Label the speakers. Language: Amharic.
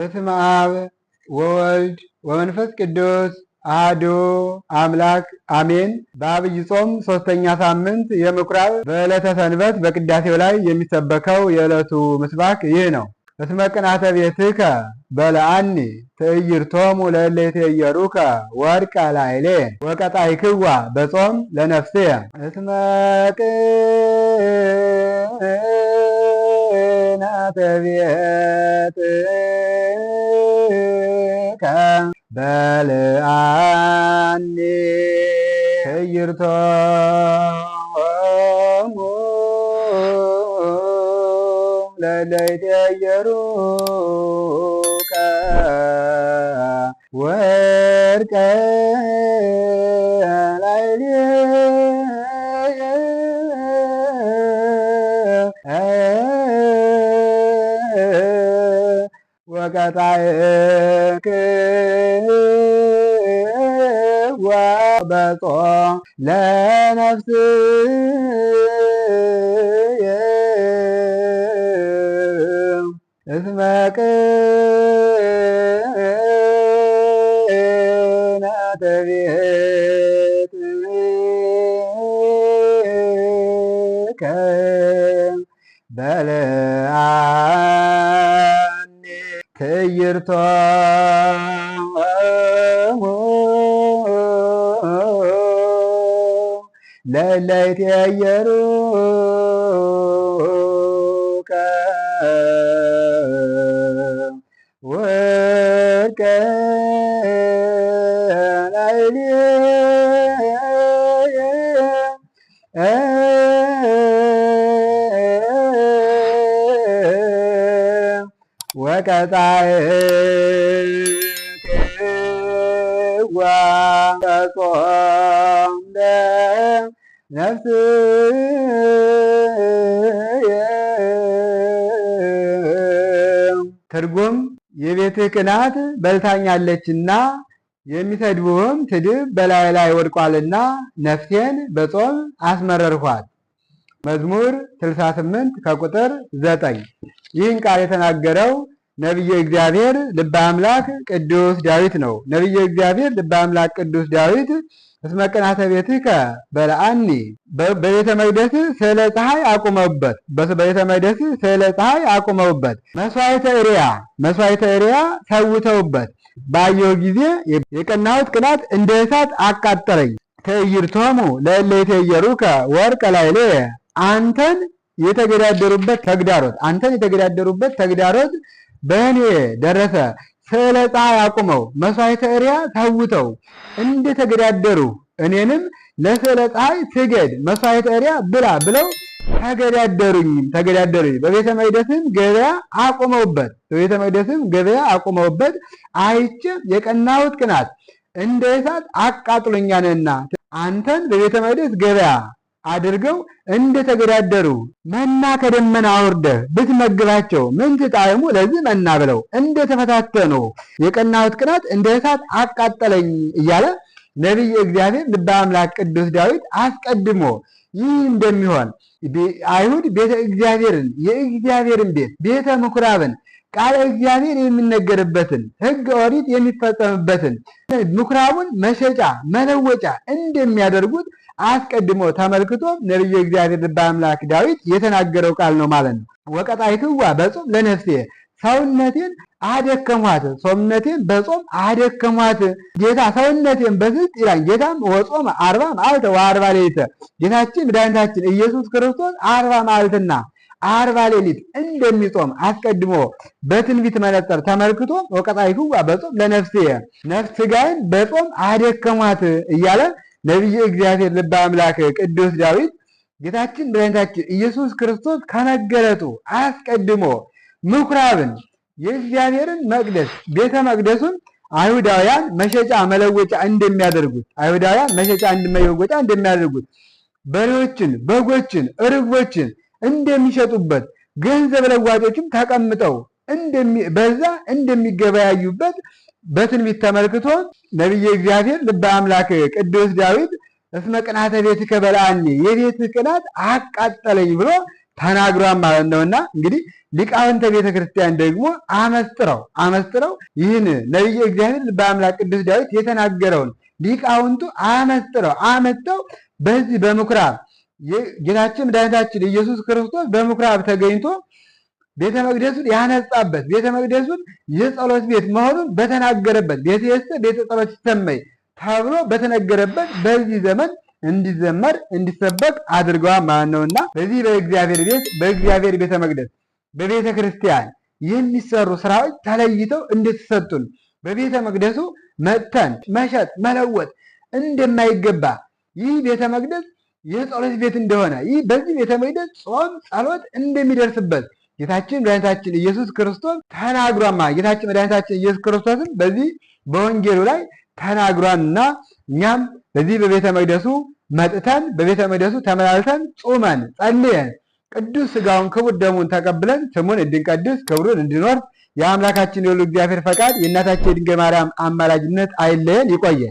Speaker 1: በስመ አብ ወወልድ ወመንፈስ ቅዱስ አሐዱ አምላክ አሜን። በዐቢይ ጾም ሶስተኛ ሳምንት የምኩራብ በዕለተ ሰንበት በቅዳሴው ላይ የሚሰበከው የዕለቱ ምስባክ ይህ ነው። እስመ ቅንዓተ ቤትከ በልዓኒ ትዕይርቶሙ ለእለ ይትዔየሩከ ወድቀ ላዕሌ ወቀጣይክዋ በጾም ለነፍስየ። እስመ ቅንዓተ ቤትከ በልዓኒ ትዕይርቶሙ ለእለ ይትዔየሩከ ወድቀ ላዕሌ ወቀጣይክዋ በጾም ለነፍስየ። እስመ ቅንዓተ ቤትከ በልዓኒ ትዕይርቶሙ ለእለ ይትዔየሩከ ወድቀ ላዕሌ ወቀጣይክዋ በጾም ለነፍስየ። ትርጉም የቤትህ ቅናት በልታኛለችና የሚሰድቡህም ስድብ በላይ ላይ ወድቋልና ነፍሴን በጾም አስመረርኋት። መዝሙር 68 ከቁጥር 9። ይህን ቃል የተናገረው ነቢየ እግዚአብሔር ልበ አምላክ ቅዱስ ዳዊት ነው። ነቢየ እግዚአብሔር ልበ አምላክ ቅዱስ ዳዊት እስመ ቅንዓተ ቤትከ በልዓኒ በቤተ መቅደስ ስዕለ ፀሐይ አቁመውበት፣ በቤተ መቅደስ ስዕለ ፀሐይ አቁመውበት፣ መስዋዕተ እሪያ ሰውተውበት ባየሁ ጊዜ የቀናሁት ቅናት እንደ እሳት አቃጠለኝ። ትዕይርቶሙ ለእለ ይትዔየሩከ ወርቀ ላዕሌየ አንተን የተገዳደሩበት ተግዳሮት አንተን የተገዳደሩበት ተግዳሮት በእኔ ደረሰ። ስዕለ ፀሐይ አቁመው መስዋዕተ እሪያ ሰውተው እንደተገዳደሩ እኔንም ለስዕለ ፀሐይ ስገድ መስዋዕተ እሪያ ብላ ብለው ተገዳደሩኝ ተገዳደሩኝ። በቤተ መቅደስም ገበያ አቁመውበት በቤተ መቅደስም ገበያ አቁመውበት አይቼ የቀናሁት ቅናት እንደ እሳት አቃጥሎኛልና አንተን በቤተ መቅደስ ገበያ አድርገው እንደተገዳደሩ መና ከደመና አውርደህ ብትመግባቸው ምን ትጣዕሙ ለዚህ መና ብለው እንደተፈታተኑ የቀናሁት ቅናት እንደ እሳት አቃጠለኝ እያለ ነቢየ እግዚአብሔር ልበ አምላክ ቅዱስ ዳዊት አስቀድሞ ይህ እንደሚሆን አይሁድ ቤተ እግዚአብሔርን የእግዚአብሔርን ቤት ቤተ ምኩራብን ቃለ እግዚአብሔር የሚነገርበትን ሕገ ኦሪት የሚፈጸምበትን ምኩራቡን መሸጫ መለወጫ እንደሚያደርጉት አስቀድሞ ተመልክቶ ነቢየ እግዚአብሔር ልበ አምላክ ዳዊት የተናገረው ቃል ነው ማለት ነው። ወቀጣይክዋ በጾም ለነፍሴ ሰውነቴን አደከሟት፣ ሰውነቴን በጾም አደከሟት። ጌታ ሰውነቴን በስልት ይላል። ጌታም ወጾም 40 መዓልተ ወ40 ሌሊተ ጌታችን መድኃኒታችን ኢየሱስ ክርስቶስ 40 መዓልትና 40 ሌሊት እንደሚጾም አስቀድሞ በትንቢት መነጽር ተመልክቶ ወቀጣይክዋ በጾም ለነፍሴ ነፍስ ሥጋዬን በጾም አደከሟት እያለ ነቢየ እግዚአብሔር ልበ አምላክ ቅዱስ ዳዊት ጌታችን መድኃኒታችን ኢየሱስ ክርስቶስ ከመገለጡ አስቀድሞ ምኩራብን የእግዚአብሔርን መቅደስ ቤተ መቅደሱን አይሁዳውያን መሸጫ መለወጫ እንደሚያደርጉት አይሁዳውያን መሸጫ መለወጫ እንደሚያደርጉት በሬዎችን፣ በጎችን፣ ርግቦችን እንደሚሸጡበት ገንዘብ ለዋጮችም ተቀምጠው በዛ እንደሚገበያዩበት በትንቢት ተመልክቶ ነቢየ እግዚአብሔር ልበ አምላክ ቅዱስ ዳዊት እስመ ቅንዓተ ቤትከ በልዓኒ የቤትህ ቅናት አቃጠለኝ ብሎ ተናግሯል ማለት ነውና እንግዲህ ሊቃውንተ ቤተክርስቲያን ደግሞ አመስጥረው ይህን ነቢየ እግዚአብሔር ልበ አምላክ ቅዱስ ዳዊት የተናገረውን ሊቃውንቱ አመስጥረው አመጥተው በዚህ በምኩራብ ጌታችን መድኃኒታችን ኢየሱስ ክርስቶስ በምኩራብ ተገኝቶ ቤተ መቅደሱን ያነጻበት ቤተ መቅደሱን የጸሎት ቤት መሆኑን በተናገረበት ቤተ ቤተ ጸሎት ይሰመይ ተብሎ በተነገረበት በዚህ ዘመን እንዲዘመር እንዲሰበክ አድርገዋል ማለት ነውና በዚህ በእግዚአብሔር ቤት በእግዚአብሔር ቤተ መቅደስ በቤተ ክርስቲያን የሚሰሩ ስራዎች ተለይተው እንደተሰጡን በቤተ መቅደሱ መጥተን መሸጥ መለወጥ እንደማይገባ ይህ ቤተ መቅደስ የጸሎት ቤት እንደሆነ ይህ በዚህ ቤተ መቅደስ ጾም ጸሎት እንደሚደርስበት ጌታችን መድኃኒታችን ኢየሱስ ክርስቶስ ተናግሯማ። ጌታችን መድኃኒታችን ኢየሱስ ክርስቶስም በዚህ በወንጌሉ ላይ ተናግሯልና እኛም በዚህ በቤተ መቅደሱ መጥተን በቤተ መቅደሱ ተመላልሰን ጾመን ጸልየን ቅዱስ ስጋውን ክቡር ደሙን ተቀብለን ስሙን እንድንቀድስ ክብሩን እንድንወርስ የአምላካችን የሁሉ እግዚአብሔር ፈቃድ የእናታችን የድንግል ማርያም አማላጅነት አይለየን። ይቆየን።